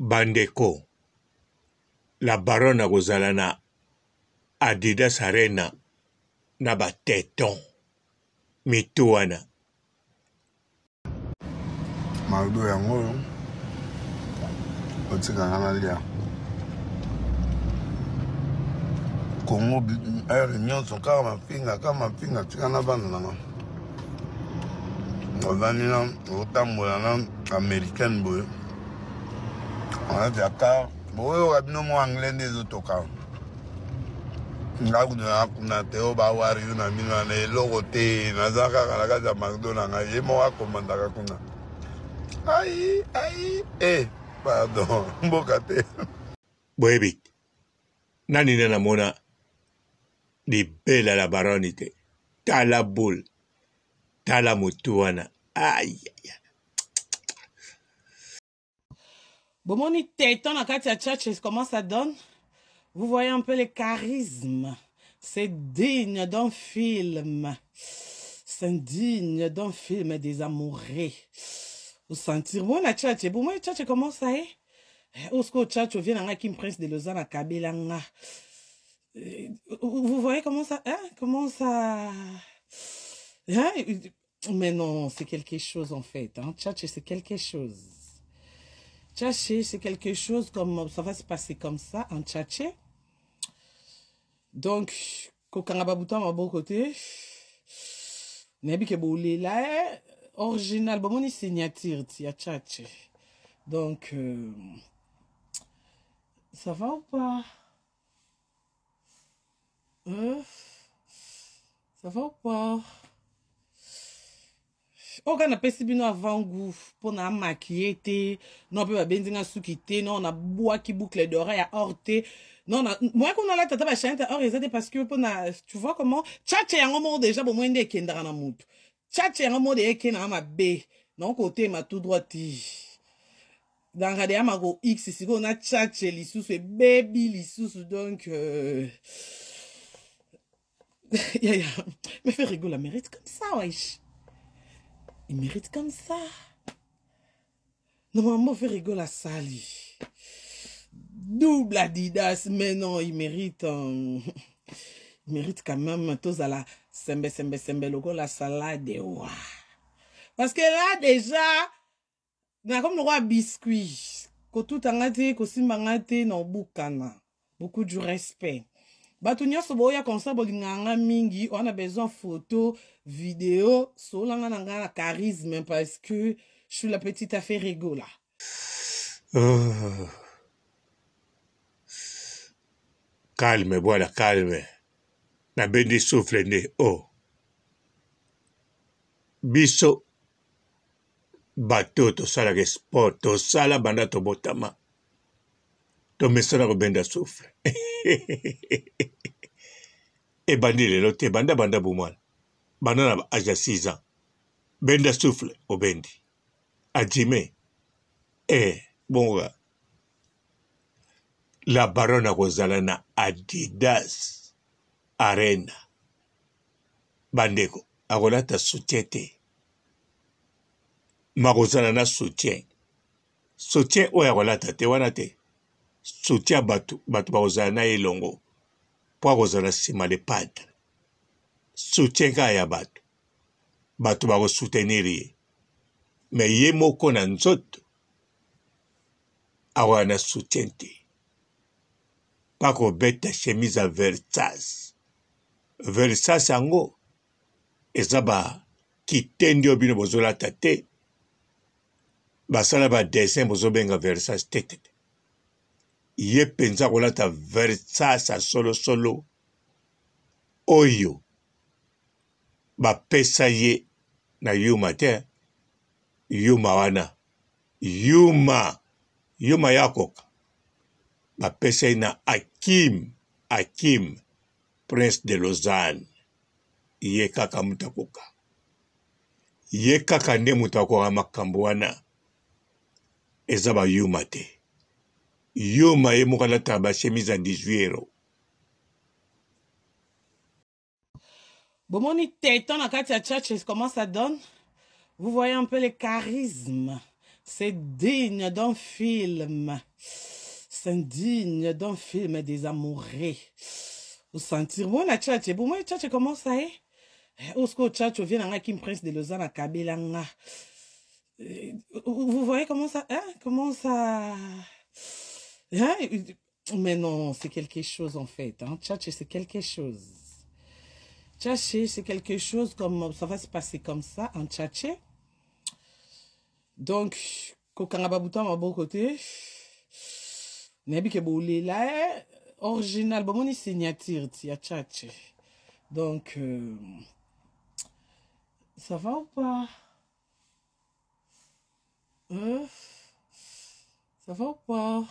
Bandeko, la baronne akozala na Adidas Arena na ba tetons mitu wana. Maldo yango oyo otika nga nalia Congo heure nyonso kaka mafinga kaka mafinga tika na bana na nga ovandi na otambola na américaine boye anati ya car boyoka bino mwa anglais nde ezotoka nga kutu na kuna te oyo bawariyo na bino wana eloko te naza kaka na kati ya macdo na ngai ye moko akomandaka kuna ai ai e eh, pardon mboka te. Boyebi nani nde namona libela la baronne te tala boule tala mutu wana ayaya. Bomoni teton na kati ya churches comment ça donne? Vous voyez un peu le charisme. C'est digne d'un film. C'est digne d'un film des amoureux. Vous sentir bon na church, bon moi church comment ça est? Osko church vient na Kim Prince de Lausanne à Kabelanga. Vous voyez comment ça hein? Comment ça hein? Mais non, c'est quelque chose en fait. Hein? Tchatché, c'est quelque chose. Tchatché, c'est quelque chose comme ça va se passer comme ça en tchatché. Donc, kokanga babuta maboko te. Nayebi ke bolela eh, original bomoni signature ti ya tchatché. Donc, ça va ou pas? Ça va ou pas? Oyo kaka napesi bino avant goût mpo na maquille te non mpe babendi nga suki te non nabwaki boucle d'oreille ya or te non na moyen kuna alata ata bachaînette ya or eza te parce que mpo na tu vois comment tchatche yango moko déjà bomoi nde ekendaka na motu tchatche yango moko deja ekendaka mabe nakotema tout droit te Dans deya mako x sikoyo na tchatche lisusu ebebi lisusu donc yaya mais fait rigola mérite comme ça wesh il mérite comme ça normalement fait rigola sali double adidas mais non il mérite il mérite quand même tozala sembe sembe sembe lokola salade wa parce que là déjà nakomi lokola biscuit kotuta nga te kosimba nga te na obukana beaucoup du respect bato nyonso boya comme ça bolingaka nga mingi wana besoin photo video solola nga na nga na charisme parce que je suis la petite affaire rigola. Oh. Calme bwana calme nabendi souffle nde oh biso Bato oyo tosalaka sport tosala banda tobotama tomesana kobenda souffle ebandi lelo te banda banda bomwana banda na ba age ya 6 ans benda souffle obendi adime eh bongo la baronne akozala na Adidas Arena bandeko akolata soutien te makozala na soutien soutien oyo akolata te wana te soutien ya bato bato bakozala na ye elongo mpo akozala nsima le padre soutien kaka ya bato bato bakosoutenir ye me ye moko na nzoto akoya na soutien te bakobeta chemise ya Versace Versace yango eza ba kitendi oyo bino bozolata te basala ba dessin bozobenga Versace te te ye mpenza akolata Versace ya solosolo oyo bapesa ye na yuma te yuma wana yuma yuma ya koka bapesa ye na Akim Akim Prince de Lausanne ye kaka moto akoka ye kaka nde moto akoka makambo wana eza bayuma te yuma ye moko alataka bachemise ya 18 euro. Bomoni teton na kati ya churches comment ça donne? Vous voyez un peu le charisme. C'est digne d'un film. C'est digne d'un film des amoureux. Vous sentir bon na tchatche. Bon, moi tchatche comment ça est? Osko tchatche vient nga Kim Prince de Lausanne à Kabelanga. Vous voyez comment ça, hein? Comment ça, hein? Mais non, c'est quelque chose en fait. Hein? Tchatche, c'est quelque chose. Tchatche, c'est quelque chose comme ça va se passer comme ça en tchatche. Donc, kokanga babuta maboko te. Nayebi ke bolela eh, original bomoni signature ti ya tchatche. Donc, ça va ou pas? Ça va ou pas?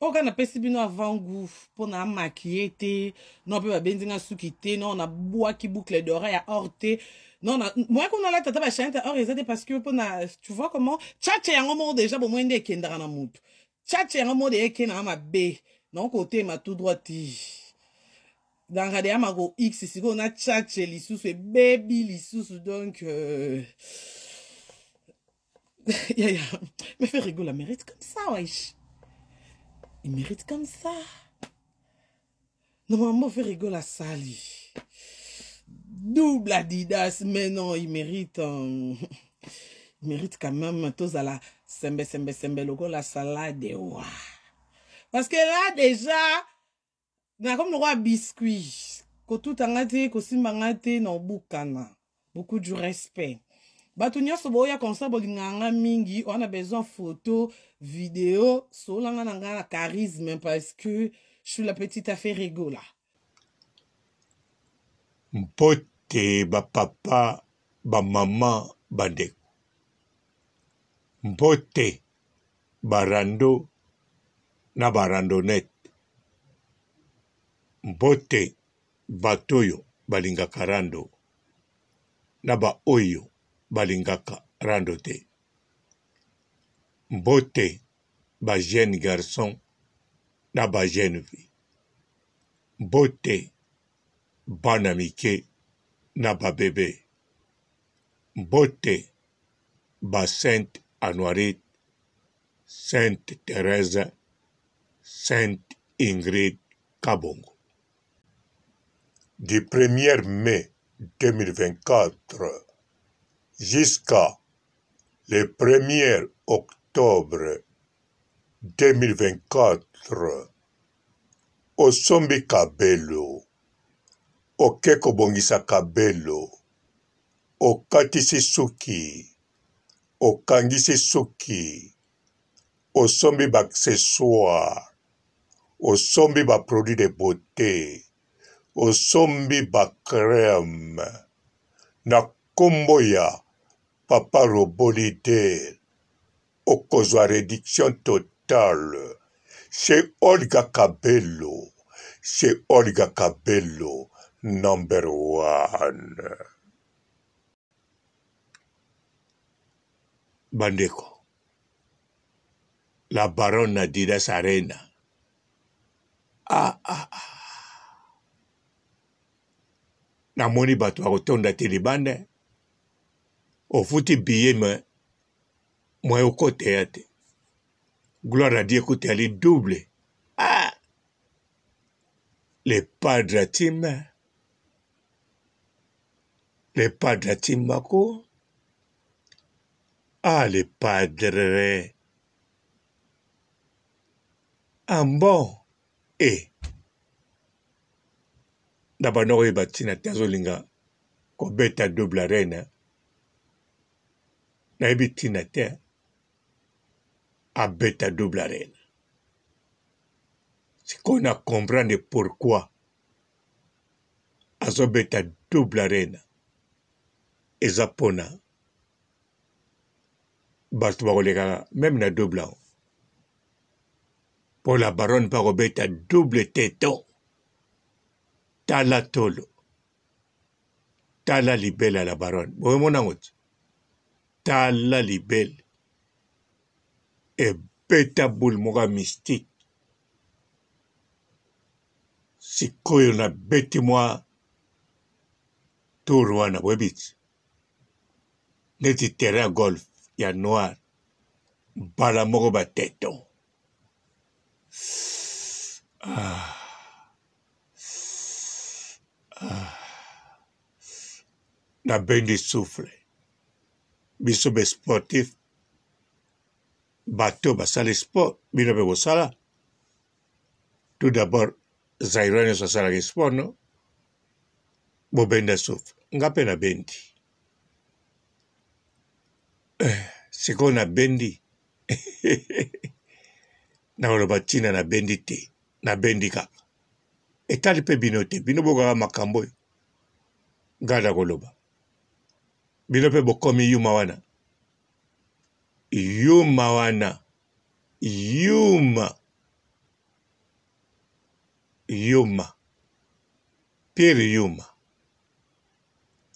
Oyo kaka napesi bino avant goût mpo na maquille te non mpe babendi nga suki te non nabwaki boucle d'oreille ya or te non na moya kuna alata ata bachaînette ya or eza te parce que mpo na tu vois comment tchatche yango moko déjà bomoi nde ekendaka na motu tchatche yango moko deja ekendaka mabe nakotema tout droit ti danga deya mako x sikoyo na tchatche lisusu ebebi lisusu donc yaya mais Ferre Gola mérite comme ça wesh, il mérite comme ça. Normalement Ferre Gola asali double Adidas, mais non, il mérite, il mérite quand même tozala sembe sembe sembe lokola salade wa, parce que là déjà nakomi lokola biscuit, kotuta nga te, kosimba nga te na obukana. Beaucoup du respect, bato nyonso boya comme ça, bolingaka nga mingi. Wana besoin photo, video, solanga na nga na charisme parce que je suis la petite affaire Gola. Mbote bapapa, bamama, bandeko. Mbote barando na barandonnette. Mbote bato oyo balingaka rando na baoyo balingaka rando te. Mbote ba jeune garçon na ba jeune fille. Mbote bana mike na ba bebe. Mbote ba Sainte Anuarite, Sainte Therèse, Sainte Ingrid Kabongo. Du 1er mai 2024 jusqu'à le 1er octobre 2024, osombi kabelo, oke kobongisa kabelo, okatisi suki, okangisi suki, osombi ba accessoires, osombi ba produits de beauté, osombi ba crème na kombo ya Papa Robot Leader, okozwa réduction totale chez Olga Kabelo, chez Olga Kabelo number one. Bandeko, la baronne Adidas Arena. Ah, ah, ah. Namoni bato bakotonda te libanda. Ofuti billet mais moyen okoteya te. Gloire à Dieu kutu ali double. Ah! Le padre atima. Le padre atimbako. Ah, le padre. Ah bon. Eh. Na banda koyeba ntina te azolinga kobeta double arena. Nayebi ntina te abeta double arena. Sikoyo na comprendre pourquoi azobeta double arena. Eza mpona bato bakolekaka meme na double yango. Mpo la baronne mpe akobeta double teton. Tala tolo, tala libele ya la baronne, boyomona yango ti, tala libele ebeta boule moko ya mystique. Sikoyo nabeti mwa tour wana, boyebi ti. Neti terrain ya golf ya noir mbala moko ba teton. Ah. Ah. Nabendi souffle. Biso be sportif bato basali sport bino mpe bosala tout d'abord zaïrois nyonso asalaka sport no bobenda souffle nga mpe nabendi eh, sikoyo nabendi nakoloba ntina nabendi te nabendi kaka etali mpe bino te bino bokaka makambo oyo ngai nakoloba bino mpe bokomi yuma wana yuma wana yuma yuma pire yuma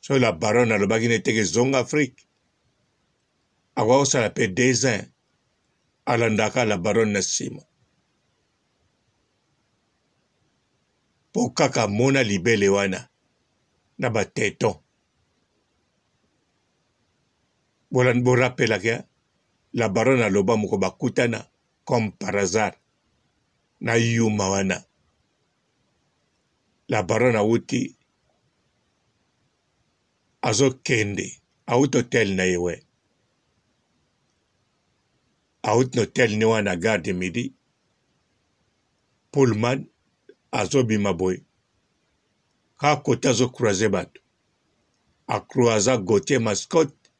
soki la baronne alobaki na eteke zonga afrique akoki kosala mpe deux ans alandaka la baronne na nsima mpo kaka amona libele wana na bateton borapelaka la baronne aloba moko bakutana comme par hasard na yuma wana la baronne awuti azokende awuti hotel na ye we awuti na hotel ne wana gare de midi pullman azobima boye kaka kote azo croise bato acroisa Gauthier Mascotte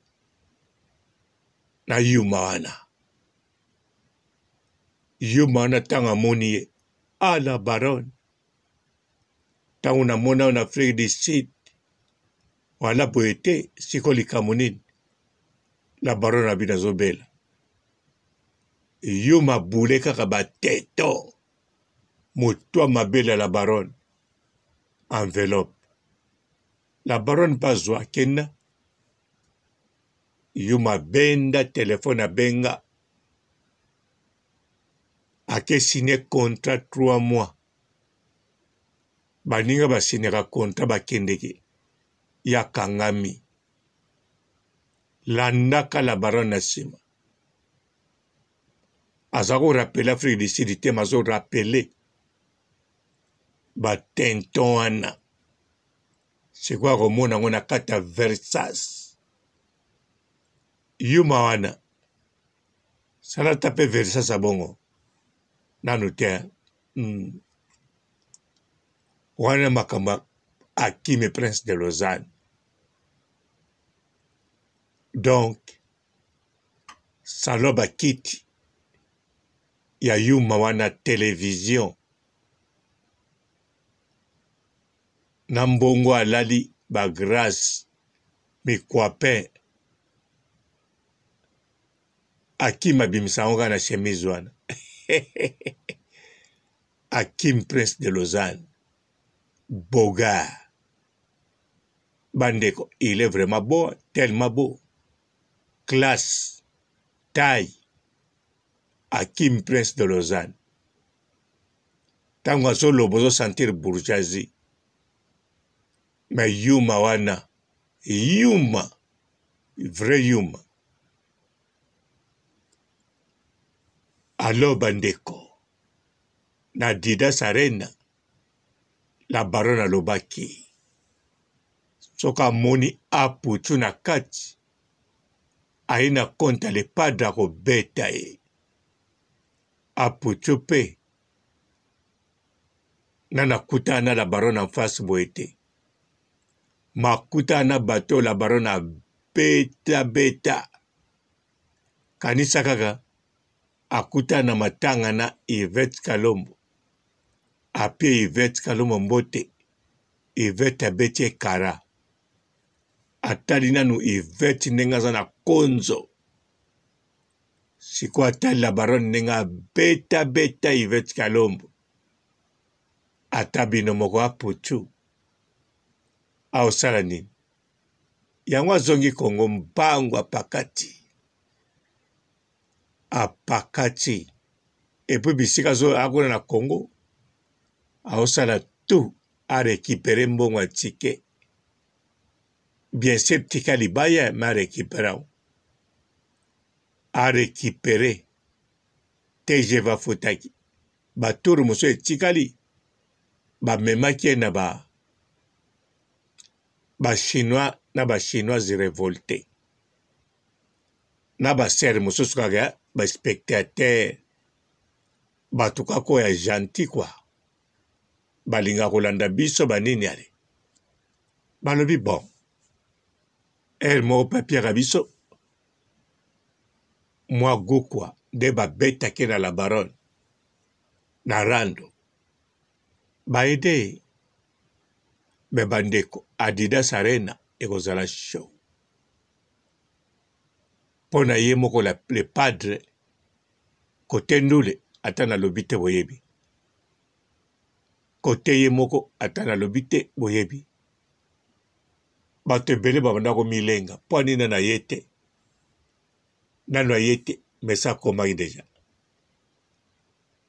na yuma wana yuma wana ntango amoni ye a la baronne ntango namona yo na Afrique du Sud wala boye te siko likambo nini la baronne na bino azobela yuma bule kaka bateto moto mabele la baronne enveloppe La baronne mpe azwa akenda yuma abenda telefone abenga ake signe contrat 3 mois baninga basignaka contrat bakendeke ye akangami landaka la baronne na nsima aza ko rappeler Afrique du Sud te mais azo rappeler ba tinton wana sikoyo akomona yango na kati ya Versace yuma wana sala ata mpe Versace ya bongo nanu te mm. wana makambo akimi prince de Lausanne donc salon bakiti ya yuma wana television na mbongo alali ba grace mikwapin akim abimisa yango kaka na chemise wana akim prince de lausanne bogar bandeko il est vraiment beau tellement beau classe taille akim prince de lausanne ntango azoloba ozo sentir bourgeoisie me yuma wana yuma vrai yuma alors bandeko na Adidas Arena la baronne alobaki soki amoni aputu na kati aye na compte ya le padre akobeta ye aputu mpe nga nakutana na la baronne en face boye te makutana na bato la baronne abeta beta kanisa kaka akutana na matanga na Yvette Kalombo apie Yvette Kalombo mbote Yvette abeti ye kara atali nanu Yvette ndenge aza na konzo sikoyo atali la baronne ndenge abeta beta Yvette Kalombo ata bino moko aputu aosala nini yango azongi Kongo mbangu apakati apakati epuis bisika azo akuna na Congo aosala tout a récupérer mbongo ya ticket. Bien sûr tika libaya mais a recupera yango. A recuperer TGV afutaki. Ba tour mosusu etikali bamemaki ye na ba ba chinois na ba chinoise revolte na ba sœur mosusu kaka ba spectateur bato kaka oyo ya gentil quoi balingaka kolanda biso banini ale balobi bon heure moko mpe apiaka biso mwa gukwa nde babetaki na la baronne na rando baede me bandeko adidas arena ekozala show mpo na ye moko le padre kote ndule ata nalobi te boyebi kote ye moko ata nalobi te boyebi bato ebele babanda komilenga mpo nini na ye te nano aye te mais akomaki deja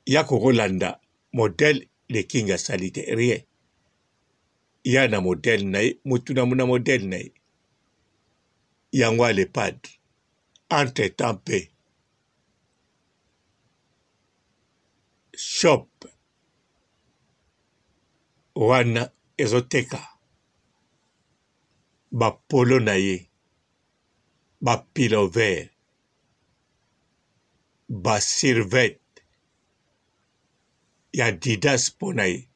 ya kokolanda modèle le king asali te rien ya na modèle na ye mutu na na modèle na ye yango ya le padre entre temps mpe shop wana ezoteka bapolo na ye ba pilover, ba survete ya Adidas mpo na ye.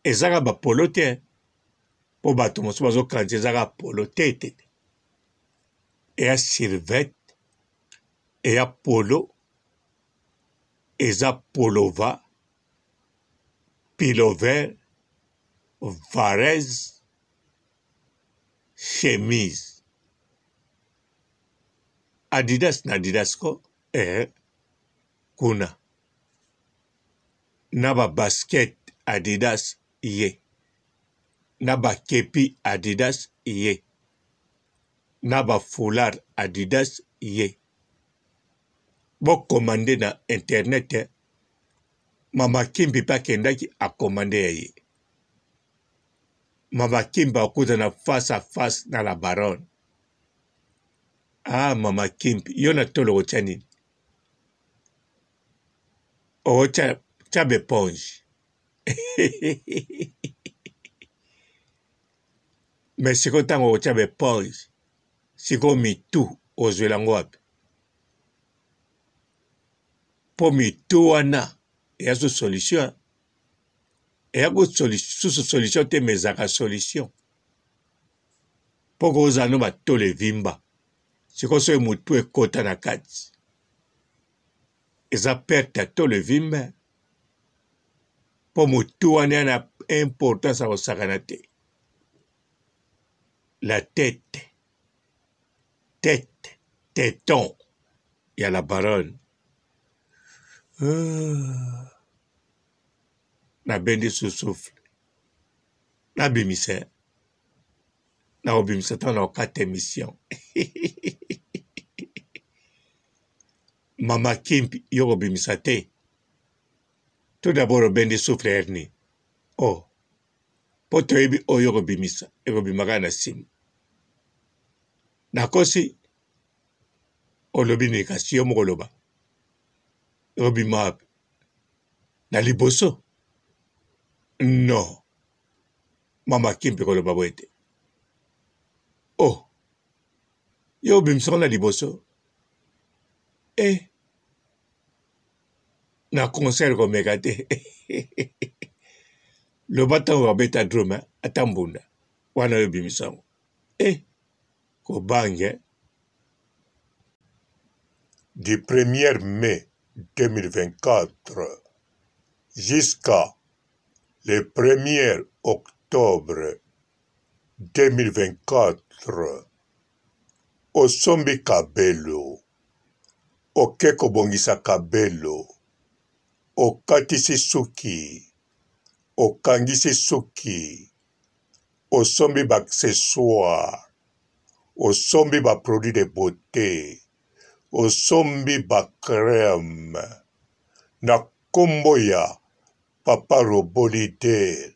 Eza kaka ba polo te mpo bato mosusu bazokanisa eza kaka polo te te. Eya survete, eya polo, eza polova, pilover, varese chemise adidas na adidas ko eh kuna na ba basket adidas ye na ba kepi adidas ye na ba foulard adidas ye bo commande na internet eh. Mama Kimbi pe akendaki a commande ya ye. Mama Kimbi akutana face à face na la baronne. Ah mama Kimbi, yo na tolo okotia nini? Okotia tia ba eponge. Mais sikoyo ntango okotia ba eponge, sikoyo mitu ozwela yango wapi? Mpo mitu wana eya so solution eya ko susu solution te mais ezalaka solution mpo kozala no batolo evimba sikoyo soki motu ekota na kati eza perte ya tolo evimba mpo motu wana ya na importance ya kosakana te la tete tete teton ya la baronne euh. Nabendi sous-souffle nabimisa nakobimisa ntango nakokata emission mama kimpi yo kobimisa te tout d'abord obendi souffle heure nini oh mpo toyebi oyo okobimisa ekobima kaka na nsima nakosi olobi nini kasi yo moko oloba ekobima wapi na liboso non mama kimpe koloba boye te oh yo obimisa ngo na liboso eh na concert komeka te loba ntango babeta drum eh, ata mbunda wana yo obimisa yango eh kobange Du 1er mai 2024 jusqu'à le 1er octobre 2024 osombi kabelo oke kobongisa kabelo okatisi suki okangisi suki osombi ba accessoires osombi ba produits de beaute osombi ba crème na kombo ya papa robot leader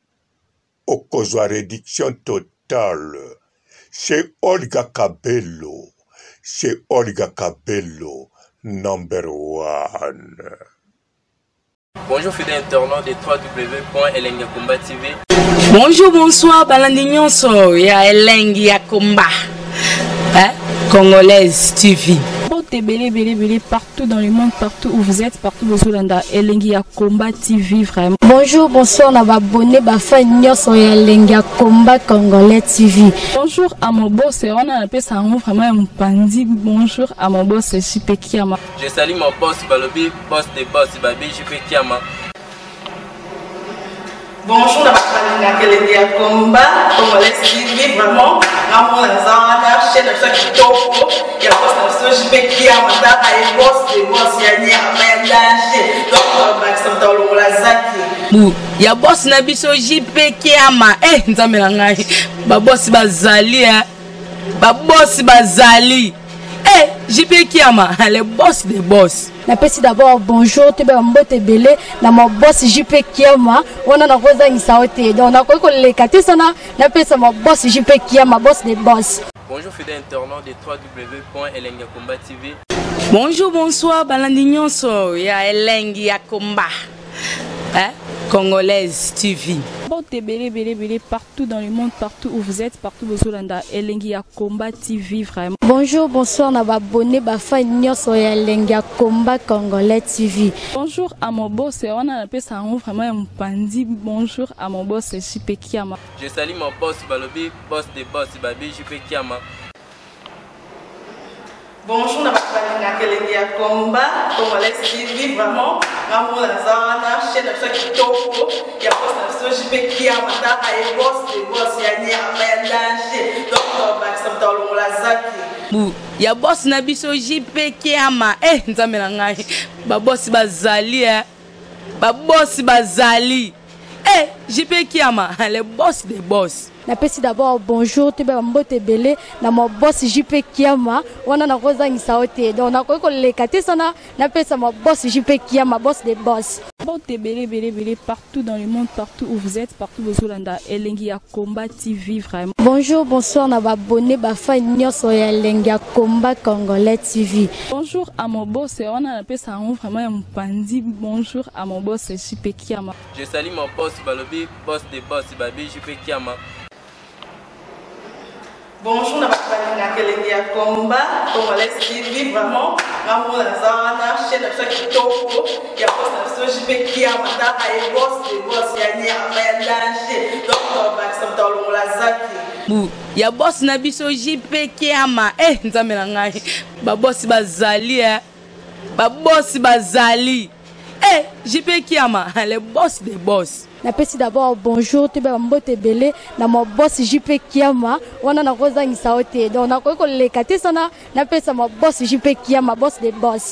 okozwa reduction totale. Chez Olga Cabello, chez Olga Cabello, number one. Bonjour fidèles internautes de www.elengiyakomba TV. Bonjour, bonsoir, balandi nyonso ya Elengi ya Komba. Hein? Congolaise TV. Mbote ebele ebele ebele partout dans le monde, partout où vous êtes, partout bozolanda Elengi ya Combat TV vraiment. Bonjour, bonsoir na ba abonné ba fan nyonso ya Elengi ya Combat Congolais TV. Bonjour à mon boss, wana napesa yango vraiment ya mopanzi. Bonjour à mon boss JP Kiama. Je salue mon boss Balobi, boss de boss Babi JP Kiama. Bonjour na bato balingaka elengi ya combat congolais TV vraiment ngamona naza wana chaîne na biso ya kitoko ya boss na biso JP Kiama tala ye boss de boss ya nyama ya danger donc bakisa moto alongola zaki bu ya boss na biso JP Kiama eh nzambe na ngai ba boss bazali eh ba boss bazali eh JP Kiama le boss de boss. Napesi d'abord bonjour toyeba mbote ebele na ma boss JP Kiama wana nakozangisa yo te donc nakoki koleka te sana napesa ma boss JP Kiama boss de boss. Bonjour fidèles internautes de www.elengiyakomba.tv. Bonjour, bonsoir, balandi nyonso ya Elengi ya Komba. Hein? Congolaise TV. Mbote ebele ebele ebele partout dans le monde, partout où vous êtes, partout bozolanda Elengi ya Combat TV vraiment. Bonjour, bonsoir na ba abonné ba fan nyonso ya Elengi ya Combat Congolais TV. Bonjour à mon boss, wana napesa yango vraiment ya mopanzi. Bonjour à mon boss JP Kiama. Je salue mon boss Balobi, boss de boss Babi JP Kiama. Bonjour na bato balingaka elengi ya combat congolais TV vraiment ngamona naza wana chaîne na biso ya kitoko ya boss na biso JP Kiama tala ye boss de boss ya nyama ya danger donc bakisa moto alongola zaki bu ya boss na biso JP Kiama eh nzambe na ngai ba boss bazali eh ba boss bazali eh JP Kiama le boss de boss. Napesi d'abord bonjour toyeba mbote ebele na ma boss JP Kiama wana nakozangisa yo te donc nakoki koleka te sana napesa ma boss JP Kiama boss de boss. Mbote ebele ebele ebele partout dans le monde, partout où vous êtes, partout bozolanda Elengi ya Combat TV vraiment. Bonjour, bonsoir na ba abonné ba fan nyonso ya Elengi ya Combat Congolais TV. Bonjour à mon boss, wana napesa yango vraiment ya mopanzi. Bonjour à mon boss JP Kiama. Je salue mon boss Balobi, boss de boss Babi JP Kiama. Bonjour na bato balingaka elengi ya combat congolais TV vraiment ngamona naza wana chaîne na biso ya kitoko ya boss na biso JP Kiama tala ye boss de boss ya nyama ya danger donc bakisa moto alongola zaki bu ya boss na biso JP Kiama eh nzambe na ngai ba boss bazali eh ba boss bazali eh JP Kiama le boss de boss. Napesi d'abord bonjour toyeba mbote ebele na ma boss JP Kiama wana nakozangisa yo te donc nakoki koleka te sana napesa ma boss JP Kiama boss de boss.